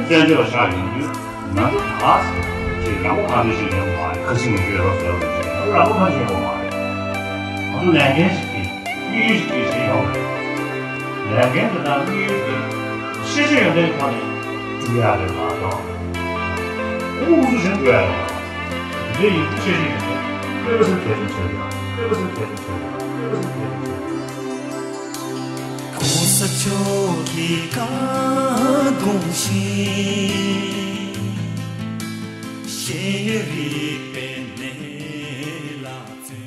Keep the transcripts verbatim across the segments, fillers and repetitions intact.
བཙན་བྱོལ་ལ་ཆགས་ཡོང་དུས་ང་ཚོ་ད་ཅིག་རང་མགོ་གང་ཐོན་ཞིག་ཡོང་བ་རེད། ཁ་ཆེ་ངོ་ཤེས་རོགས་ཟེར་བ་ཞིག་ང་ཚོ་རང་མགོ་གང་ཐོན་ཡོང་བ་རེད། ང་ཚོ་ལས་འགན་ཞིག་གིས་དམིགས་ཡུལ་ཞིག་གིས་བྱེད་ཡོང་བ་རེད། ལས་འགན་དེ་དང་དམིགས་ཡུལ་དེ་ཤེས་བྱ་ཡོན་ཏན་ཐོག་ནས་བསྒྲུབ་ཡག་རེད་མ་གཏོགས་ཁོ་བོ་ཚོ་གཞན་དགོས་ཡག་རེད་མ་གཏོགས། དེ་འདྲའི་ཡིག་ཆ་ཤེས་བཞིན་ཡོད་པས་པེ་པེ་སི་གལ་ཆེན་ཆེ་ཡོད། པེ་པེ་སི་གལ་ཆེན་ཆེ་ཡོད། པེ་པེ་སི་གལ་ཆེན་ཆེ་ཡོད། གོང་ས་མཆོག་གི་བཀའ་དགོངས་བཞིན། ཤེས་རིག་པའི་གནས་ལ་བརྩོན།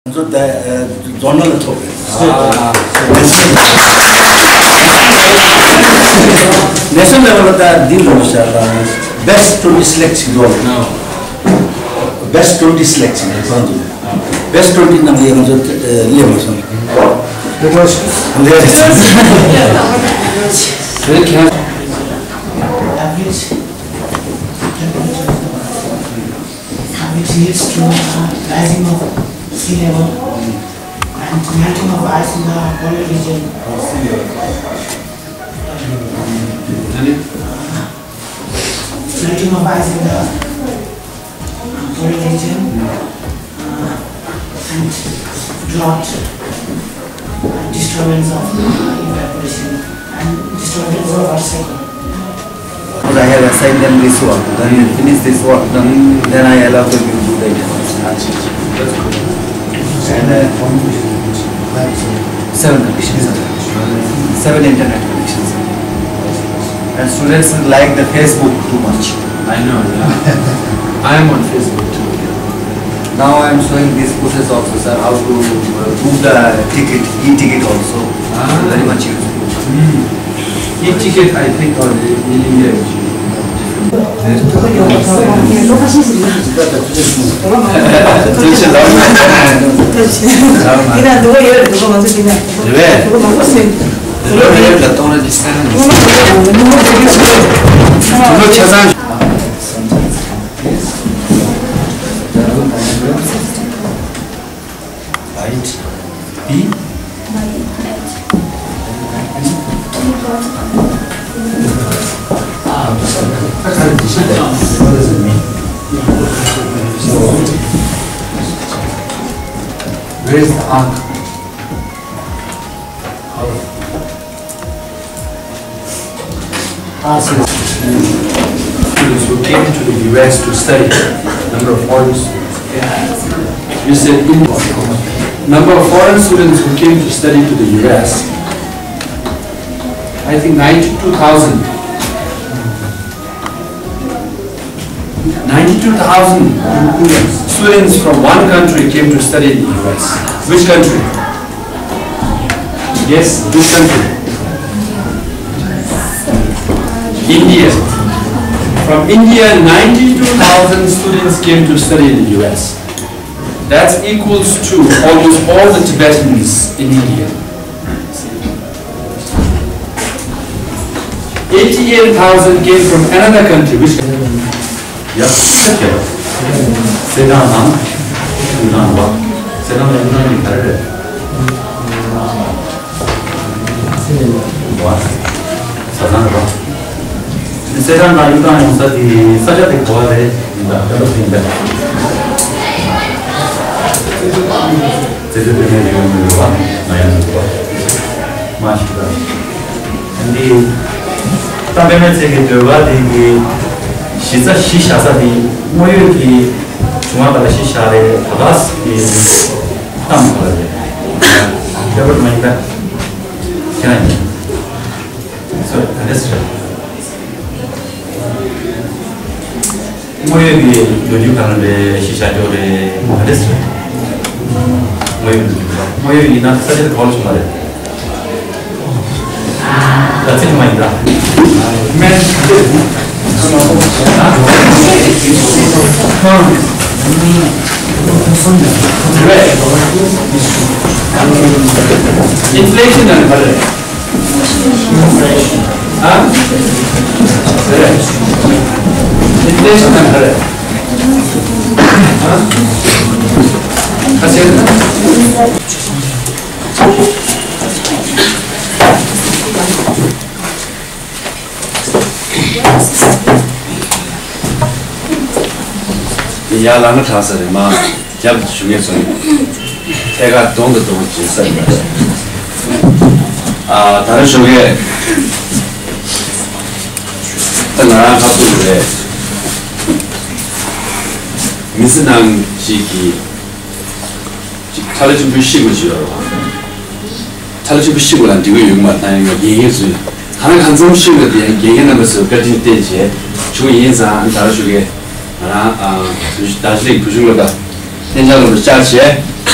ང་ཚོ་ད་ཨ་ཛོ་ནལ་ཐོག་རེད། ནེ་ཤ་ནལ་ལེ་ཝལ་ལ་ད་འདི་ལོ་ཤར་ལ་best twenty select བྱེད་འདུག best twenty select བྱེད་འདུག best twenty ནང་ལ་ང་ཚོ་ཨ་སླེབས་མ་སོང་། Congratulations. Average temperature, which leads to uh, rising of sea level and melting of ice in the polar region. Melting of ice in the uh, polar region uh, and drought and disturbance of uh, evaporation and disturbance of earth cycle. But I have assigned them this work. When we finish this work, then, then I allow them to do the exams. And uh, seven conditions, seven internet connections. And students like the Facebook too much. I know, yeah. I am on Facebook too. Now I am showing this process also, sir, how to uh, book the ticket, e-ticket also. Ah. Very much useful. Mm. E-ticket, I think, or the e-, e-, Right. B? What does it mean? So, where is the arc? Students who came to the U S to study, number of foreign students. You said in number of foreign students who came to study to the U S, I think ninety-two thousand. Ninety-two thousand students from one country came to study in the U S. Which country? Yes, which country? India. From India, ninety-two thousand students came to study in the U S. That's equals to almost all the Tibetans in India. Eighty-eight thousand came from another country, which. Yes, okay. Sit down, huh? Sit down, what? Sit down, sit down, you got it. What? Sit down, what? གསེར་ཁྲ་ནང་གཡུ་ཐང་ཡོང་ས་དེ་ས་ཆ་དེ་ག་པར་རེད། ཡིན་ད་ད་ལྟ་ཡིན་ད། ཙི་ཙི་པད་མའི་རི་བོ་མི་འདུག་པ། ང་ཡང་འདུག་པ། མ་ཤི་ད། འདི་ད་པད་མའི་ཚལ་གྱི་ཟློས་གར་དེ་གི་གཞི་རྩ་གཞི་བཞག་ས་དེ་དངོས་ཡོད་ཀྱི་བྱུང་བ་ག་ལ་གཞི་བཞག་རེད། ད་ག་ས་དེ་གཏམ་ག་ལ་རེད། ཁྱད་པར་མ་ཡིན་ད། ཁྱེད་རང་ཡིན། སོ་ད་འདྲ་ཟེར། དངོས་ཡོད་ཀྱི་ལོ་རྒྱུས་གང་རེད། གཞི་བཞག་ཅོག་རེད། ག་འདྲ་ཟེར། དངོས་ཡོད་ལོ་རྒྱུས་དངོས་ཡོད་ཡིན་ན་ས་ཆ་དེ་ག་པར་བྱུང་བ་རེད། ད་ཚིག་མ་ཡིན་ད། མེད། རེད། Inflation ནང་ག་རེ། ཨ། རེད། Inflation ནང་ག་རེ། ཨ། ཡར་ལངས་ན་དྲག་ས་རེད། མ་རྒྱབ་ཏུ་ཞུ་མཁན་ཚོ་ནི་ཐད་ཀར་གདོང་དང་གདོང་འཛིན་ས་རེད། ཨ་ད་རེས་ཞོགས་ཀས་ད་ང་རང་ཁ་ཐུག་རེད། མི་ཚེ་ནང་ཅིག་གི་ཅིག་ཐ་ལ་ཆེན་པོའི་ཤི་དགོས་ཅིག་ཡོད་རེད་བ། ཐ་ལ་ཆེན་པོ་ཤི་དགོས་ལ་འགྲིག་གི་ཡོད་མ་རེད། ད་ཡང་དགེ་རྒན་ཚོས་གང་ལ་གང་འཚམ་ཤི་དགོས་དེ་ཡང་དགེ་རྒན་རྣམ་པ་ཚོས་བཀའ་དྲིན་བརྟེན་བྱས་བྱུང་ཡིན་ཙང་། ད་རེས་ཞོགས་ཀས་ང་རང་ཨ་བོད་གཞུང་རྡོ་རྗེ་གླིང་བོད་གཞུང་སློབ་གྲྭ་གཏན་འཇགས་སློབ་གྲྭ་བཅར་བྱས།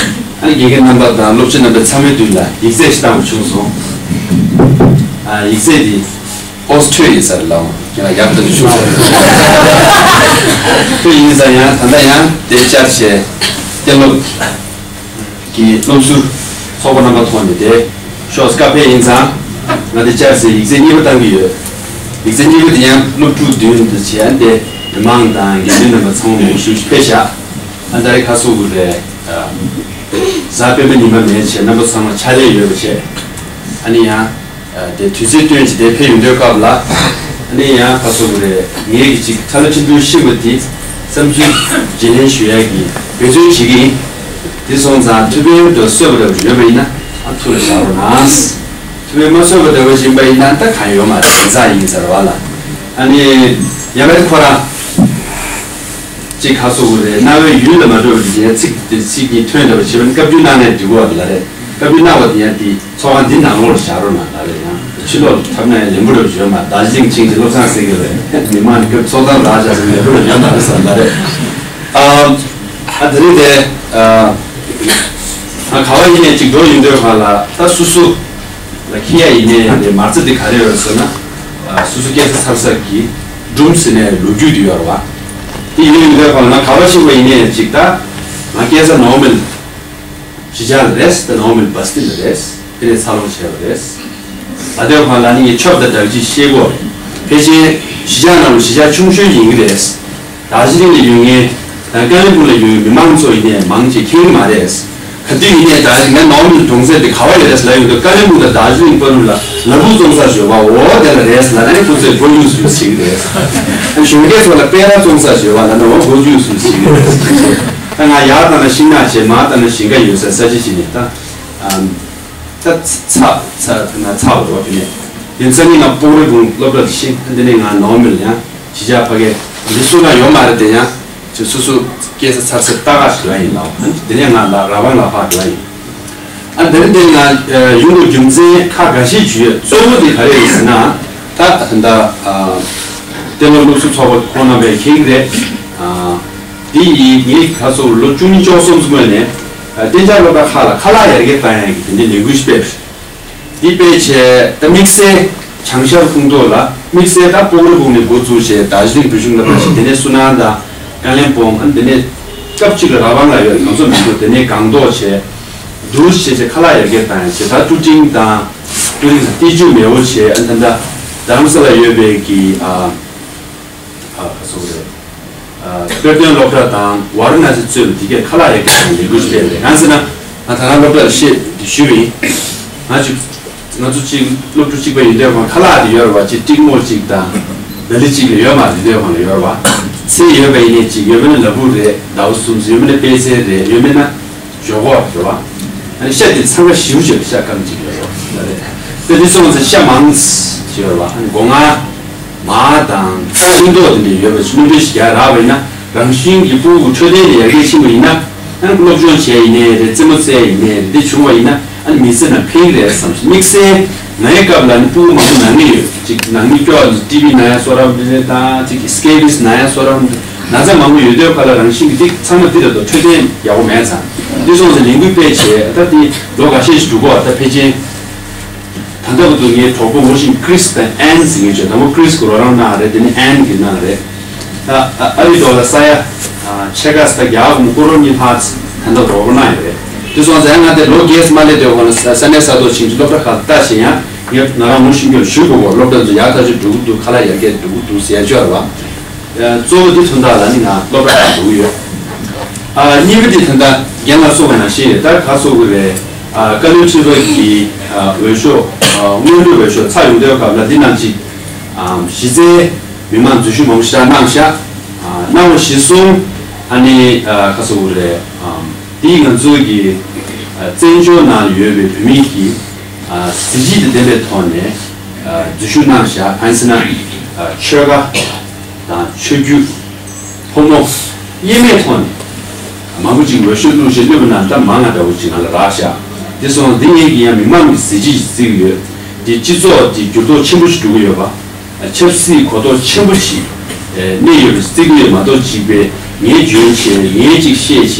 ཨ་ནི་དགེ་རྒན་རྣམ་པ་དང་སློབ་སྤྱི་རྣམ་པའི་ཚང་མའི་མདུན་ལ་ཡིག་ཚད་ཞིག་བཏང་བ་བྱུང་སོང་། ཨ་ཡིག་ཚད་དེ་ཨོ་སི་ཁྲུ་ཡིན་ས་རེད་ལགས། ཁྱེད་ལ་ཡག་ཏུ་བྱུང་ས་རེད། ཁྲུ་ཡིན་ཙང་ཡང་ད་ལྟ་ཡང་དེ་བཅར་བྱས་གཏན་སློབ་ཀྱི་སློབ་ཟུར་ཚོགས་པ་རྣམ་པ་ཐོག་ནས་དེ་ཤོག་སྐབས་ཕེབས་ཡིན་ཙང་། ང་དེ་བཅར་ཟེར་ཡིག་ཚད་གཉིས་པ་བཏང་གི་ཡོད། ཡིག་ཚད་གཉིས་པ་དེ་ཡང་སློབ་ཕྲུག་མདུན་དུ་བྱས་ཏེ་མི་མང་དང་དགེ་འདུན་རྣམ་པ་ཚང་མ་མང་ཤོས་ཤིག་ཕེབས་བཞག་ཨ་ད་རེས་ཁ་སོ་གུ་རེད། གཟའ་སྤེན་པ་ཉི་མ་མེད་བྱས་རྣམ་པ་ཚང་མ་ཕྱག་ལས་ཡོད་པ་བྱས། ཨ་ནི་ཡང་དེ་དུས་ཚོད་བཏོན་བྱས་དེ་ཕེབས་ཡོང་དུས་སྐབས་ལ། ཨ་ནི་ཡང་ཁ་སོ་གུ་རེད། ངེད་ཀྱི་ཅིག་ཐ་ལ་ཆེན་པོའི་ཤི་དགོས་དེ་བསམ་ཚུལ་བརྗེ་ལེན་ཞུ་ཡ་གི་འབད་བརྩོན་བྱེད་ཀྱི་ཡིན། དེ་སོང་ཙང་ཐུགས་ཕན་དུ་གསོས་པ་འདྲ་བོ་ཡོད་པ་ཡིན་ན་ཨ་ཐུགས་ལ་བཞག་རོགས་གནང་། ཐུགས་ཕན་མ་གསོས་པ་འདྲ་བོ་ཡིན་པ་ཡིན་ན་ད་གང་ཡོད་མ་རེད། ཡིན་ཙང་ཡིན་ཟེར་བ་ལ། ཨ་ནི་ཡང་ཁོ་རང་ཅིག་ཁ་སོ་གུ་རེད། རྣ་བའི་ཡུལ་ལ་མ་འགྲོ་བ་དེ་ཡང་ཚིག་དེ་ཚིག་གཉིས་ཐོན་འདྲ་བ་བྱེད་པ་ནི་བཀའ་བཀྱོན་གནང་ནས་འགྲིག་གོ་ལ་རེད། བཀའ་བཀྱོན་གནང་བ་དེ་ཡང་དེ་ཚོགས་ཁང་འདི་ནང་ལོགས་ལ་བཞག་རོགས་གནང་ལ་རེད། ཡང་ཕྱི་ལོགས་ལ་འཐབ་ན་ཡང་ལེན་པོ་འདྲ་བ་བྱོས་མ། རྡོ་རྗེ་གླིང་ཕྱིན་ཅི་བློ་བཟང་ཟེར་གི་རེད། མི་མང་གི་ཚོགས་གཙོ་ལགས་བྱ་ཟེར་ལེན་པོ་འདྲ་བ་བྱོས་མ་རེད་ཟེར་ལ་རེད། ཨ་ཨ་དེ་རིང་དེ་ཨ་ང་ག་བ་ཡིན་ནས་ཅིག་འགྲོ་ཡོང་དུས་སྒང་ལ་ད་སུ་སུ་ལ་ཁྱེད་ཡ་ཡིན་ནས་དེ་མ་རྩ་དེ་ག་རེ་ཡོད་ཟེར་ན། ཨ་སུ་སུ་སྐྱེས་ས་ཚར་ས་གི་སྒྲུང་ཟེར་ནས་ལོ་རྒྱུས་དེ་ཡོད་རེད་བ། དེ་ཡིན་ཡོང་དུས་སྒང་ལ་ང་ག་བ་ཕྱིན་པ་ཡིན་ནས་ཅིག་ད་ང་སྐྱེས་ས་ནོ་མེལ་གཞིས་ཆགས་ལ་རེད། ད་ནོ་མེལ་བ་སི་ཏི་ལ་རེད། དེ་ནས་འཚར་ལོངས་བྱས་པ་རེད། ད་དེ་བ་ལ་ནི་ངས་ཆོབ་དང་སྦྲགས་ཅིག་ཤེས་གོ། ཕལ་ཆེར་གཞིས་ཆགས་ནང་ལ་གཞིས་ཆགས་ཆུང་ཤོས་ཡིན་གྱི་རེད། རྡོ་རྗེ་གླིང་ལ་ཡོད་མཁན་དང་ཀ་ལོན་སྦུག་ལ་ཡོད་མཁན་མི་མང་ཚོ་ཡིན་ནའི་མང་ཆེ་མཁྱེན་གྱི་མ་རེད། ག་དུས་ཡིན་ནའི་ད་ང་ནོ་མེལ་གྲོང་གསེབ་དེ་ག་བ་ཡོད་རེད་ལབ་ཡོང་དུས་ཀ་ལོན་སྦུག་དང་རྡོ་རྗེ་གླིང་བར་ལ་ལ་ཕུག་བཙོང་ས་ཞོལ་བ་འོ་དེ་ལ་རེད་ལབ་ན་ཁོ་ཚོས་མགོ་གཡུག་སུ་ཞིག་རེད། གཞོན་སྐྱེས་ཚོ་ལ་སྤེ་ར་བཙོང་ས་ཞོལ་བ་ལབ་ན་འོ་མགོ་གཡུག་སུ་ཞིག་རེད། ད་ང་ཡར་ལྟ་ན་ཤིང་ནགས་བྱས། མར་ལྟ་ན་ཞིང་ཁ་ཡོད་ས་ས་ཆ་ཞིག་ནས་ད། ད་ཚ་ཚ་ན་ཚ་བ་འགྲོ་བ་དེ་ནས་དེ་ཚ་ནི་ང་སྤོག་རི་དགོན་སློབ་གྲྭ་དེ་ཤེས། འདི་ནས་ང་ནོ་མེལ་ཡང་གཞིས་ཆགས་ཕ་གི་འདི་སུ་ལ་ཡོད་མ་རེད། དེ་ཡང་ཅིག་སོ་སོ་སྐྱེས་ས་ཚར་ས་ལྟ་ག་ཞིག་ལ་ཡིན་ལ། འདི་ནས་ང་ལ་ར་བང་ལ་ཕག་ལ་ཡིན། ཨ་འདི་ནས་ང་ཡོང་དགོས་རྒྱུ་མཚན་ཁག་འགའ་ཤས་ཅིག་ཡོད། གཙོ་བོ་དེ་ག་རེ་ཡིན་ཟེར་ན། ད་ད་ལྟ་གཏན་སློབ་སློབ་ཟུར་ཚོགས་པ་ཁོང་རྣམ་པས་མཁྱེན་གྱི་རེད། འདི་ཡིས་ངའི་ཁ་སོ་ལོ་བཅུ་གཉིས་བཅུ་གསུམ་སྔོན་ནས་གཏན་འཇགས་སློབ་གྲྭ་ཁག་ལ་ཁ་ལག་ཡར་རྒྱས་བཏང་ཡག་གི་དེ་འདྲའི་ལས་འགུལ་ཞིག་སྤེལ། འདི་སྤེལ་བྱས་ད་དམིགས་བསལ་བྱང་ཤར་ཁོངས་གཏོགས་ལ་དམིགས་བསལ་ད་སྤོག་རི་སྦུག་ནས་འགོ་བཙུགས་བྱས་རྡོ་རྗེ་གླིང་བོད་གཞུང་ལ་ཕར་ཞིག་དེ་ནས་སུ་ནང་དང་ཀ་ལོན་སྦུག་ཨ་དེ་ནས་སྐབས་གཅིག་ལ་ར་བང་ལ་ཡོད། གང་ཚོད་མི་འདུག་དེ་ནས་སྒང་ཏོག་བྱས་འདུག་བྱས་བྱས་ཁ་ལག་ཡར་རྒྱས་བཏང་ཡག་བྱས། ད་ཀྲུ་ཀྲིང་དང་ཀྲུ་ཀྲིང་དང་ཏི་ཅུ་མེ་བོ་བྱས། ཨ་ད་ད་རྡ་རམ་ས་ལ་ཡོད་པའི་གི་ཨ་ཨ་ག་སོ་རེད། དཔེར་སྟོན་སློབ་གྲྭ་དང་ཝཱ་ར་ཎ་སི་གཙོས་པའི་དེ་གའི་ཁ་ལག་ཡར་རྒྱས་དང་ལས་འགུལ་སྤེལ་རེད། གང་ཟེར་ན་ང་ད་རང་སློབ་གྲྭར་བཤད་དེ་ཞུས་པ་ཡིན། ང་ཅིག་ང་ཚོ་གཅིག་སློབ་ཕྲུག་གཅིག་པ་ཡིན་དུས་ཁོང་ཁ་ལག་དེ་ཡོད་རེད་བ། གཅིག་ཏིག་མོ་གཅིག་དང་ལ་ལི་གཅིག་ལ་ཡོད་མ་རེད། དུས་ཁོང་ལ་ཡོད་རེད་བ། ཚལ་ཡོད་པ་ཡིན་ནའི་གཅིག་ཡོད་མེད་ན་ལ་ཕུག་རེད། ཟླ་བ་གསུམ་ཡོད་མེད་ན་པད་ཚལ་རེད། ཡོད་མེད་ན་ཇོ་ཁོག་རེད་བ། ཨ་ནི་ཤ་དེ་འཚང་ཁ་ཞེ་པོ་ཅིག་རེད། ཤ་སྐམ་གཅིག་ལ་ཡོད་རེད། དེ་དུས་སོང་ཙང་ཤ་མང་ཞིག་ཡོད་རེད་བ། ཨ་ནི་སྒོ་ང་མར་དང་ཚྭ་ལྷུན་ཏོག་དེ་འདྲ་ཡོད་པ་ཞིག་སྣུམ་འདྲེས་ཤིག་རྒྱག་རག་པ་ཡིན་ན་རང་བཞིན་གྱི་ཕྲུ་གུ་འཕྲོད་བསྟེན་ལ་ཡར་རྒྱས་ཕྱིན་པ་ཡིན་ན། ཨ་ནི་སློབ་སྦྱོང་བྱས་ཡིན་ནའི་རེད། རྩེད་མོ་རྩེ་ཡིན་ནའི་རེད། འདི་བྱུང་བ་ཡིན་ན་ཨ་ནི་མི་ཚེ་ནང་ཕན་གྱི་རེད་བསམ་སོང་། དམིགས་བསལ་ང་ཡི་སྐབས་ལ་ནི་ཕྲུ་གུ་མང་པོ་ན་ནི་ཡོད། ཅིག་ན་ནི་སྐྱོ་ཏི་བི་ན་ཡ་སོ་རམ་འདི་རེད་དང་ཅིག་སི་ཀེ་བི་སི་ན་ཡ་སོ་རམ་ན་ཚ་མང་པོ་ཡོད་དུས་ཁ་ལ་རང་བཞིན་གྱི་འདི་ཚང་མ་འདི་རེད་དོ། འཕྲོད་བསྟེན་ཡག་པོ་མེད་ཙང་། འདི་སོང་ཙང་ལས་འགུལ་སྤེལ་བྱས་ད་འདི་ལོ་འགའ་ཤས་ཤིག་འགྲོ་གི་བ། ད་ཕལ་ཆེར། ད་ལྟ་བར་དུ་ངའི་གྲོགས་པོ་ངོ་ཤེས་ཀྲིས་དང་ཨན་ཟེར་མཁན་བྱོས། དང་པོ་ཀྲིས་ཀྱིས་རོགས་རམ་གནང་རེད། དེ་ནས་ཨན་གྱིས་གནང་རེད། ད་ཨ་རི་ཐོག་ལ་ས་ཡ་ཕྱེད་ཀ་ཙམ་རྒྱ་གར་ཀོ་རོ་ནི་ཕར་ད་ལྟ་རོགས་གནང་ཡོད་རེད། དེ་སོང་ཙང་ང་དེ་ལོ་བརྒྱད་ཙམ་མ་སླེབས་དུས་ཁོང་ལ་ས་གནས་ས་ཐོག་ཕྱིན་ཅི་སློབ་གྲྭ་ཁག་ལ་ལྟ་བྱེད་ཡང་ངས་ང་རང་ངོ་ཤེས་མཁན་ཞུ་དགོས་གོ། སློབ་གྲྭ་ཚོ་ཡག་ཐག་ཆོད་འགྲོ་གི་འདུག་ཁ་ལག་ཡར་རྒྱས་འགྲོ་གི་འདུག་ཟེར་ཡ་ཅིག་ཡོད་རེད་བ། གཙོ་བོ་འདི་དོན་དག་ལ་ནི་ང་སློབ་གྲྭ་ཁག་འགྲོ་གི་ཡོད། ཨ་གཉིས་པ་འདི་ད་ལྟ་རྒན་ལགས་གསུངས་པ་ནང་བཞིན་ད་ག་སོ་གི་རེད། ཨ་བཀའ་བློན་ཁྲི་པ་གི་ཨ་འོས་ཤོག་ཨ་སྔོན་འགྲོའི་འོས་ཤོག་ཚར་ཡོང་དུས་སྐབས་ལ་འདི་ནང་ཅིག་ཨ་གཞི་རྩའི་མི་མང་འཛུལ་ཞུགས་མང་པོ་ཞེ་དྲག་གནང་ཤག་ཨ་གནང་བ་གཞིར་བཟུང་། ཨ་ནི་ཨ་ཁ་སོ་བོ་རེད། ཨམ་དེ་ང་ཚོའི་གི་ཨ་བཙན་བྱོལ་ནང་ཡོད་པའི་བོད་མི་གི་ཨ་གཟི་བརྗིད་དང་ལྡན་པའི་ཐོག་ནས་ཨ་འཛུལ་ཞུགས་གནང་བཞག་ཨ་ནི་ཟེར་ན་ཨ་ཆོལ་ཁ་དང་ཆོས་བརྒྱུད་ཕོ་མོ་དབྱེར་མེད་ཐོག་ནས་མང་པོ་ཅིག་འོས་ཤོག་བླུགས་བྱས་བླུགས་པ་ན་ད་མང་ང་འདྲ་བོ་ཅིག་ང་ལ་རག་ཤག་དེ་སོང་ཙང་འདི་ངེད་ཀྱི་ཡང་མི་མང་གི་གཟི་བརྗིད་ཅིག་བརྩི་གི་ཡོད། འདི་སྤྱི་ཚོགས་ཀྱི་འགྱུར་ལྡོག་ཆེན་པོ་ཞིག་འགྲོ་གི་ཡོད་པ། ཆབ་སྲིད་གོ་རྟོགས་ཆེན་པོ་ཞིག་ཨེ་གནས་ཡོད་པའི་བརྩི་གི་ཡོད་མ་གཏོགས་གཅིག་པའི་ངས་འཇོན་བྱས་ངས་གཅིག་ཤེས་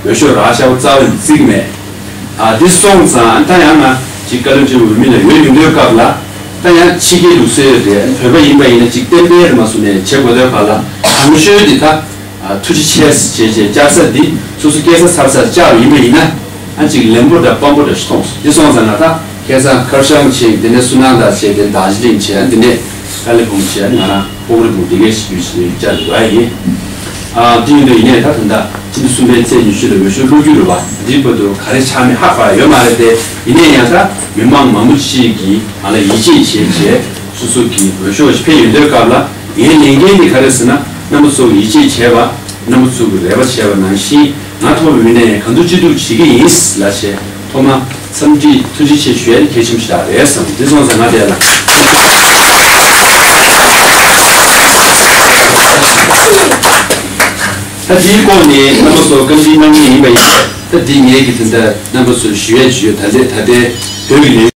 བྱས་འོས་ཤོག་རག་ཤག་པ་རྩ་བ་ནས་བརྩི་གི་མེད། ཨ་འདི་སོང་ཙང་ད་ཡང་ང་གཅིག་བཀའ་སློབ་ཆེན་པོ་འོས་མི་ལ་ཡོད་ཡོང་དུས་སྐབས་ལ་ད་ཡང་ཕྱི་རྒྱལ་ལུགས་སྲོལ་རེད། བོད་པ་ཡིན་པ་ཡིན་ན་གཅིག་གཏན་འབེབས་རེད་མ་སོང་ནས་བྱེད་དགོས་དུས་སྐབས་ལ་དང་ཤོས་འདི་ད། ཨ་ཐུགས་རྗེ་ཆེ་ཞེས་བྱས་བཅར་ས་འདི་སོ་སོ་སྐྱེས་ས་འཚར་སར་བཅར་བ་ཡིན་པ་ཡིན་ན་ཨ་ཅིག་ལེན་པོ་འདྲ་སྤམ་པོ་འདྲ་ཞིག་མཐོང་སོང་། འདི་སོང་ཙང་ང་ད་ཁ་སང་ཁར་ཤང་ཆེན་དེ་ནས་སུ་ནང་ད་བྱས་དེ་ནས་དར་ཇི་ལིང་བྱས་དེ་ནས་ཀ་ལི་ཕུང་བྱས་ང་རང་ཕོག་རི་ཕུང་དེ་གས་ཞིག་ཡོད་ཞིག་བཅར་འདུག་ཨ་ཡིན། ཨ་དེ་ཡིན་དུས་ཡིན་ནའི་ད་ད་ལྟ་ཕྱི་ཟླ་གསུམ་པའི་ཚེས་ཉི་ཤུ་ལ་འོས་ཤོག་བླུག་རྒྱུ་རེད་བ། འདིའི་བར་དུ་ག་རེ་ཆགས་མེད་ཧ་གོ་ཡ་ཡོད་མ་རེད་དེ། ཡིན་ནའི་ཡང་ད་མི་མང་མང་པོ་ཅིག་གིས་ང་ལ་ཡིད་ཆེས་བྱས་བྱས་སོ་སོ་གི་འོས་ཤོག་ཕེབས་ཡོང་དུས་སྐབས་ལ། ངའི་ལས་འགན་དེ་ག་རེ་ཟེར་ན་རྣམ་པ་ཚོ་གི་ཡིད་ཆེས་བྱས་པ། རྣམ་པ་ཚོ་གི་རེ་བ་བྱས་པ་ནང་བཞིན་ང་ཐོབ་པའི་མི་སྣ་ཡང་གང་ཐུབ་ཅི་ཐུབ་བྱེད་ཀྱི་ཡིན་ལབ་བྱས་ཐོག་མ་འཚམས་འདྲི་ཐུགས་རྗེ་ཆེ་ཞུ་ཡ་གལ་ཆེན་པོ་ཞིག་རེད་བསམ། འདི་སོང་ཙང་ང་དེ་ལ་ད་དེའི་སྐོར་ནས་རྣམ་པ་ཚོ་བཀའ་འདྲི་གནང་མཁན་ཡིན་པ་ཡིན། ད་དེ་ངས་ཀྱི་དེ་འདྲ་རྣམ་པ་ཚོར་ཞུ་ཡ་ཞུ་ཡ་ད་ལྟའི་ད་ལྟའི་བོད་ཀྱི་ལས།